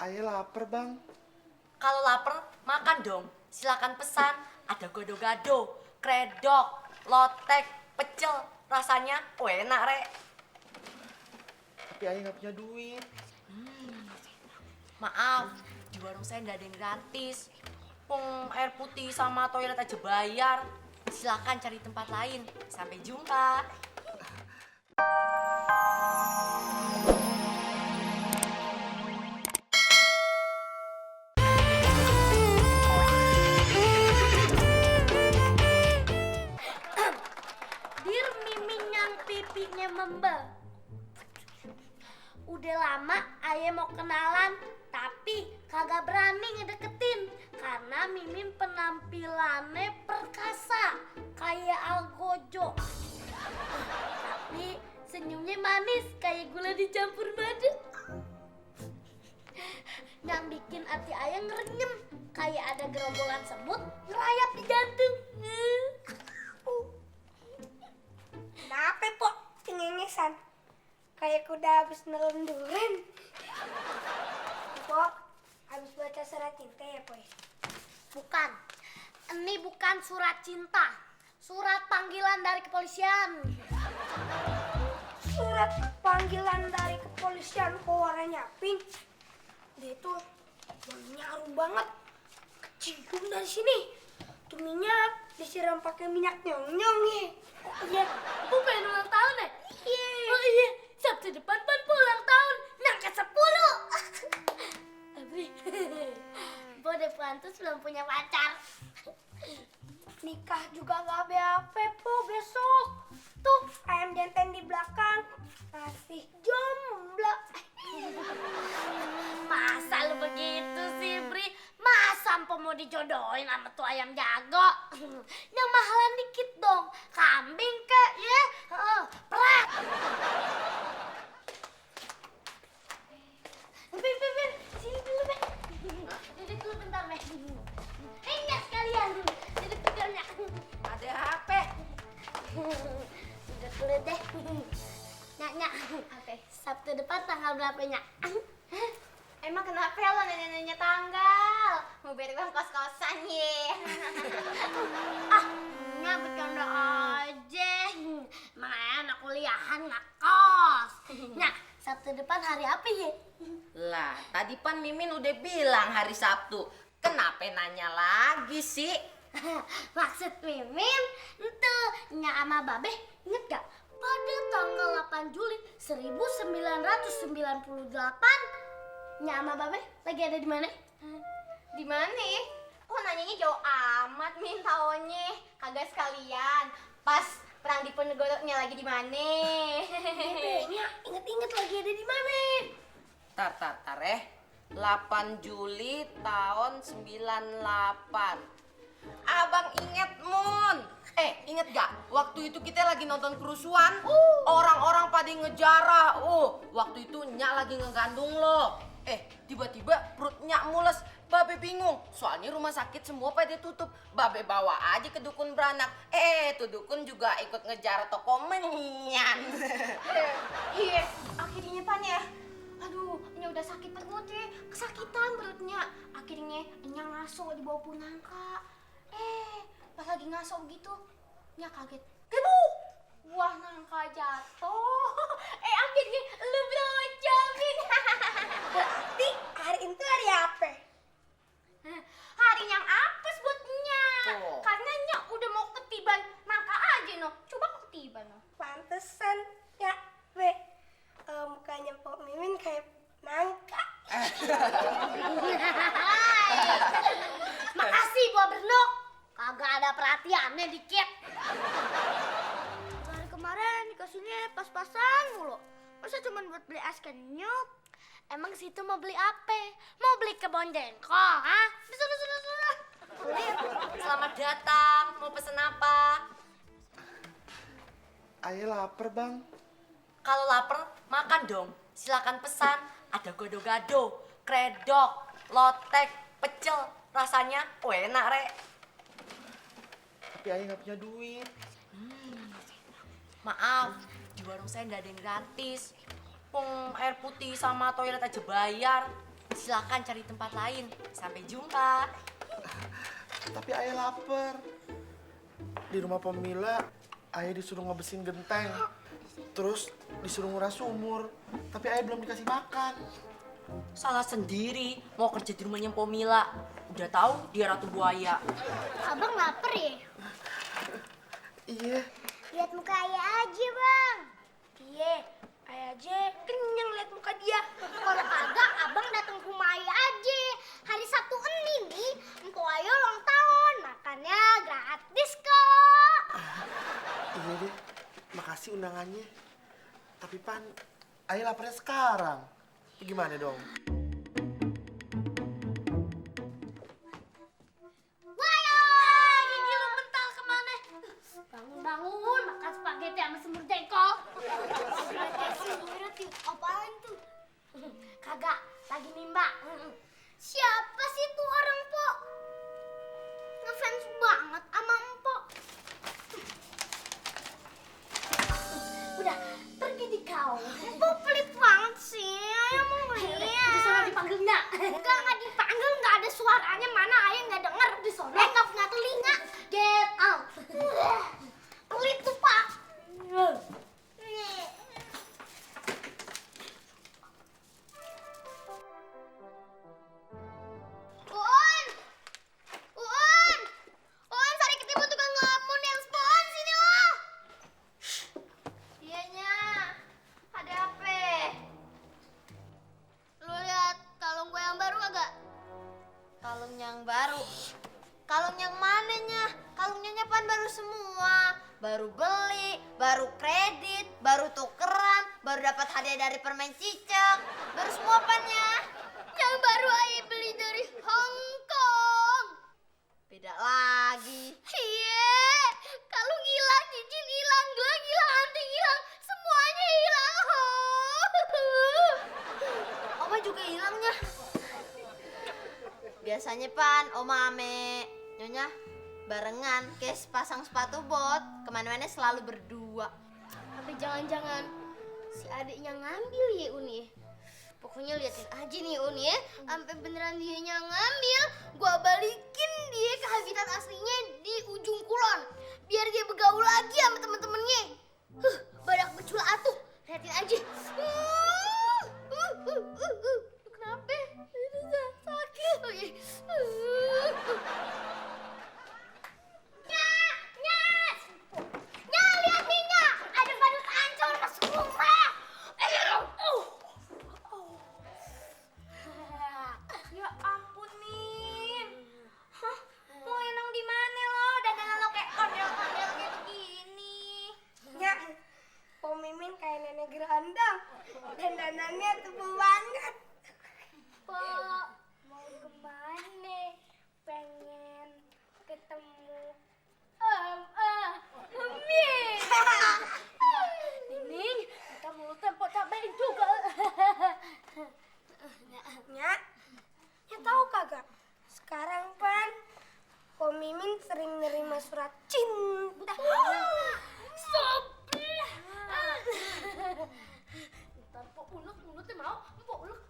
Ayah lapar, Bang. Kalau lapar, makan dong. Silakan pesan. Ada gado-gado, kredok, lotek, pecel. Rasanya enak, Rek. Tapi ayah nggak punya duit. Maaf, di warung saya nggak ada yang gratis. Air putih sama toilet aja bayar. Silakan cari tempat lain. Sampai jumpa. Dir Miming yang pipinya membel. Udah lama ayah mau kenalan, tapi kagak berani ngedeketin karena Mimin penampilannya perkasa kayak Algojo. Tapi senyumnya manis kayak gula dicampur madu. Yang bikin hati ayah ngerenyem kayak ada gerombolan semut ngerayap di jantung. Kenapa, Pok? Cengengesan. Kayak kuda habis nelen duren. Pok, habis baca surat cinta ya, Pok? Bukan. Ini bukan surat cinta. Surat panggilan dari kepolisian. Surat panggilan dari kepolisian kok warnanya pink. Dia itu wanginya harum banget. Kecium dari sini. Tuh minyak disiram pakai minyak nyong-nyong ya. Iya, Bu pengen ulang tahun ya? Iya. Oh iya, Sabtu depan Bu ulang tahun. Nang ke 10. Abri, Bu udah pantas belum punya pacar. Nikah juga gak BAP, Po, besok. Tuh, ayam jantan di belakang. Masih jomblo. Masa lu begitu sih, Bri? Masa Ampo mau dijodohin sama tuh ayam jago? Yang mahalan dikit dong. Kambing kek, ya? Prak. Bin, sini dulu, Be. Duduk dulu bentar, Be. Enggak sekalian. Duduk dulu, Nyak. Ada HP. Duduk dulu deh. Nyak. Sabtu depan tanggal berapa, Nyak? Emang kenapa lo nanya-nanya tanggal? Mau bayar uang kos-kosan ye? Nyak bercanda aja. Emang anak kuliahan nggak kos. Nyak, Sabtu depan hari apa ya? Lah, tadi pan Mimin udah bilang hari Sabtu. Kenapa nanya lagi sih? Maksud Mimin, itu Nyak sama Babe inget gak? Pada tanggal 8 Juli 1998 Nyak sama Babe lagi ada di mana? Di mana? Kok nanyanya jauh amat Min tahunnya? Kagak sekalian. Pas perang Diponegoro-nya lagi di mana? Bebeknya inget-inget lagi ada di mana? Tar 8 Juli tahun 98. Abang inget, Mun. Inget gak? Waktu itu kita lagi nonton kerusuhan. Orang-orang pada ngejarah. Waktu itu Nyak lagi ngegandung lo. Tiba-tiba perut Nyak mules. Babe bingung. Soalnya rumah sakit semua pada tutup. Babe bawa aja ke dukun beranak. Tuh dukun juga ikut ngejar toko menyan. Iya, akhirnya pan ya. Aduh, Nya udah sakit perut ya. Kesakitan perutnya. Akhirnya Nya ngaso dibawa punangka. Pas lagi ngaso gitu, Nya kaget. Geduk! Wah, nangka jatuh. Akhirnya lu beloncongin. Berarti hari itu hari apa? Hari yang apes buat Nya. Tuh. Karena Nya udah mau ketiban nangka aja no. Coba ketiban no. Pantesan ya, Be. Mukanya Pok Mimin kayak nangka. Makasih buat bernok. Kagak ada perhatiannya dikit. Dari kemarin dikasihnya pas-pasan mulu. Masa cuma buat beli es kenyot? Emang situ mau beli apa? Mau beli kebon jengkol, hah? Sudah. Selamat datang. Mau pesen apa? Ayah lapar, Bang. Kalau lapar, makan dong. Silakan pesan. Ada gado-gado, kredok, lotek, pecel. Rasanya enak, Rek. Tapi ayah nggak punya duit. Maaf, di warung saya nggak ada yang gratis. Air putih sama toilet aja bayar. silakan cari tempat lain. Sampai jumpa. Tapi ayah lapar. Di rumah Pemila, ayah disuruh ngebesin genteng. Terus disuruh nguras sumur. Tapi ayah belum dikasih makan. Salah sendiri, mau kerja di rumahnya Pomila. Udah tahu dia ratu buaya. Abang lapar ya? Iya. Lihat muka ayah aja, Bang. Iya, ayah aja kenyang liat muka dia. Kalau kagak, abang datang ke rumah ayah aja. Hari Sabtu ini nih, empok ayah ulang tahun. Makannya gratis kok. Iya deh. Makasih undangannya. Tapi Pan, ayah laparnya sekarang. Gimana dong? Wah, gigi lu mental kemana? Bangun-bangun, makan spaghetti sama semur jengkol. Spaghetti apaan tuh? Kagak, lagi nimba. Siapa sih tuh orang, Po? Ngefans banget sama Empok. Udah, pergi di kau. Empok pelit banget sih, ayah mau ngeliat. Di sana dipanggilnya. Enggak dipanggil, nggak ada suaranya. Mana ayah nggak denger. Di sana nggak punya telinga. Get out. Pelit tuh, Pak. Uun! Uun! Uun, Sari ketipu tukang ngelamun yang spon sini lo. Iyanya, ada apa? Lu lihat kalung gue yang baru agak? Kalung yang baru. Kalung yang mananya? Kalungnya Pan baru semua. Baru beli, baru kredit, baru tukeran, baru dapat hadiah dari permen cicak. Baru semua Pannya. Yang baru ayah beli dari Hong Kong. Beda lagi. Iya, kalung hilang, cincin hilang, gelang hilang, anting hilang, semuanya hilang. Oma juga hilangnya. Biasanya Pan, Oma ame Nyonya barengan, kayak pasang sepatu bot. Kemana-mana selalu berdua. Tapi jangan-jangan si adiknya ngambil ya Uni. Pokoknya liatin aja nih Uni ya. Sampai beneran dianya ngambil, gua balikin dia ke habitat aslinya di ujung kulon. Biar dia bergaul lagi sama temen-temennya. Badak becul atu. Liatin aja. Kenapa? Sakit. Oh, iya. Nyas! Nya, lihat nih Nya. Ada badut ancur masuk rumah. Ya ampun, Min. Hah? Mau enong di mana lo? Dandanan lo kayak ondel-ondel kayak begini. Ya, Po Mimin kayak nenek gerandang. Dan dandannya tebal banget. Po, mau kemana? Pengen ketemu Min. Nining, kita mau tempo cabain juga. Ya tahu kagak? Sekarang Pan, Po Mimin sering nerima surat cinta. Sopleh. Ntar po mulutnya mau, po ulek.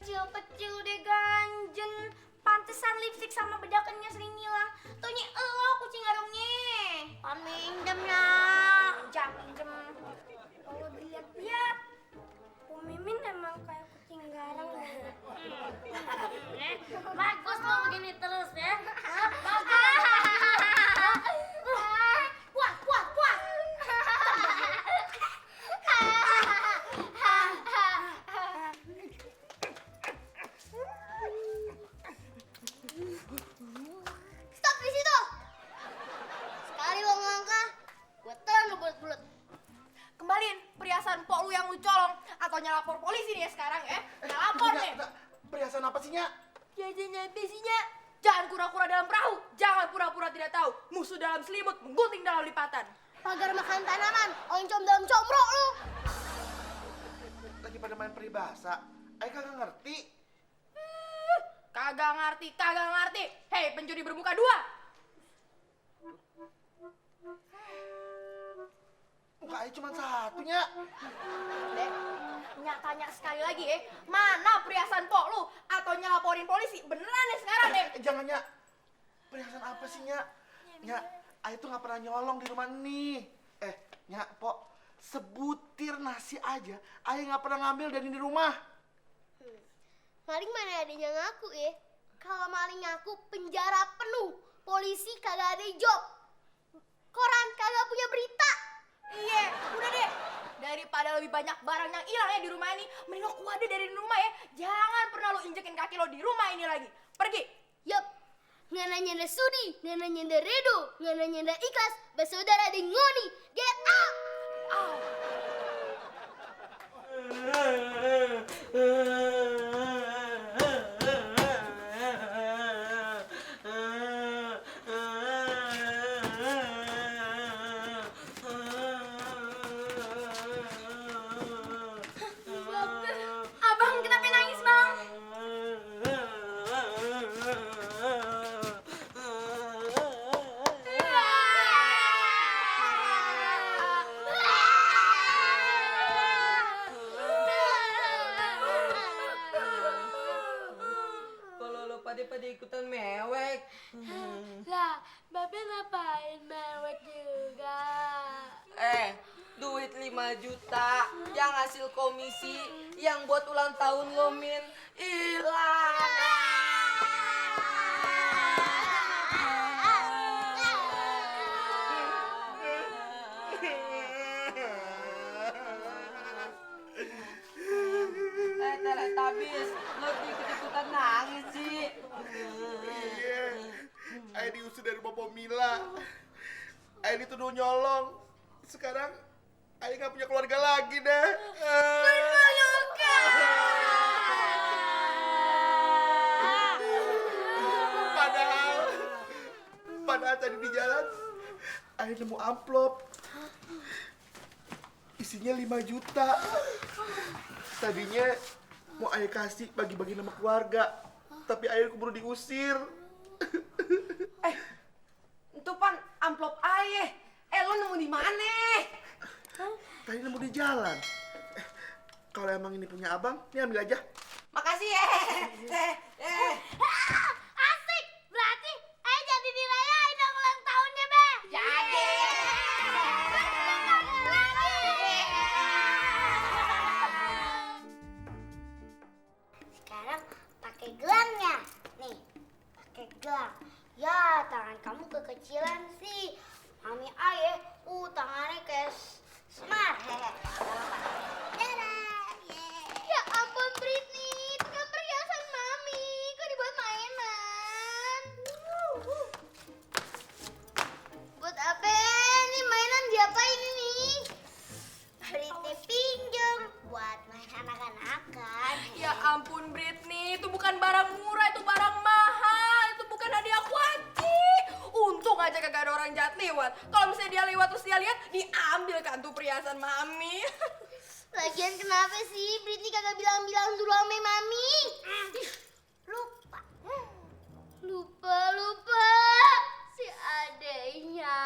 Kecil-kecil deh ganjen. Pantesan lipstik sama bedakannya sering hilang. Taunya elo kucing garongnya. Pan minjem ya. Pinjam. Kalau dilihat-lihat, Po Mimin emang kayak kucing garang. Bagus lo begini terus ya. Puas. Stop di situ. Sekali lo ngelangkah, gue telan lo bulat-bulat. Kembaliin perhiasan pok lu yang lu colong. Atau nyelapor polisi nih ya sekarang ya. Nyelapor nih. Perhiasan apa sih, Nya? Jajannya besinya. Jangan kura-kura dalam perahu. Jangan pura-pura tidak tahu. Musuh dalam selimut, menggunting dalam lipatan. Pagar makan tanaman, oncom dalam comrok lu. Lagi pada main peribahasa. Ayah kagak ngerti. Kagak ngerti. Hei, pencuri bermuka dua. Muka ayah cuma satu, Nya. Dek, Tanya sekali lagi ya, mana perhiasan pok lu? Atau nyelaporin polisi? Beneran ya sekarang ya? Jangan, Nyak. Perhiasan apa sih, Nyak? Nyak, Ayah tuh nggak pernah nyolong di rumah nih. Nyak, Pok, sebutir nasi aja Ayah nggak pernah ngambil dari di rumah. Maling mana adanya ngaku ya? Kalau maling ngaku penjara penuh, polisi kagak ada job, koran kagak punya berita. Iya, udah deh. Daripada lebih banyak barang yang hilang ya di rumah ini, mending lo keluar deh dari rumah ya. Jangan pernah lo injekin kaki lo di rumah ini lagi. Pergi. Yup, ngana nyanda sudi, ngana nyanda redo, ngana nyanda ikhlas, bersaudara di ngoni. Get out! Abang kenapa nangis bang? Kalau lo pada ikutan mewek. Lah, Babe ngapain mewek juga? Duit 5 juta yang hasil komisi yang buat ulang tahun lo, Min, hilang. Tabis, lo ikut-ikutan nangis sih. Iya, Ayah diusir dari rumah Pomila. Ayah dituduh nyolong. Sekarang Ayah nggak punya keluarga lagi dah. Padahal tadi di jalan Ayah nemu amplop. Isinya 5 juta. Tadinya mau Ayah kasih bagi-bagi nama keluarga, tapi Ayah keburu diusir. Itu pan amplop ayah. Lo nemu di mana? Tadi nemu di jalan. Kalau emang ini punya abang, ini ambil aja. Makasih ya. Asik, berarti jadi dirayain dong ulang tahunnya, Be. Jadi. Sekarang pakai gelangnya. Nih, pakai gelang. Ya, tangan kamu kekecilan sih. Mami Ayah, tangannya kayak smart. Dadah, ya ampun Britney, itu kan perhiasan Mami. Kok dibuat mainan? Buat apa nih mainan? Diapain ini? Britney pinjam buat main anak-anakan. Ya ampun Britney, itu bukan barang murah, itu barang mahal. Itu bukan hadiah kuaci. Untung aja kagak ada orang jahat lewat. Kalau misalnya dia lewat terus dia lihat, diambil kan tuh perhiasan Mami. Lagian kenapa sih Britney kagak bilang-bilang dulu sama Mami? Lupa. Lupa si adeknya.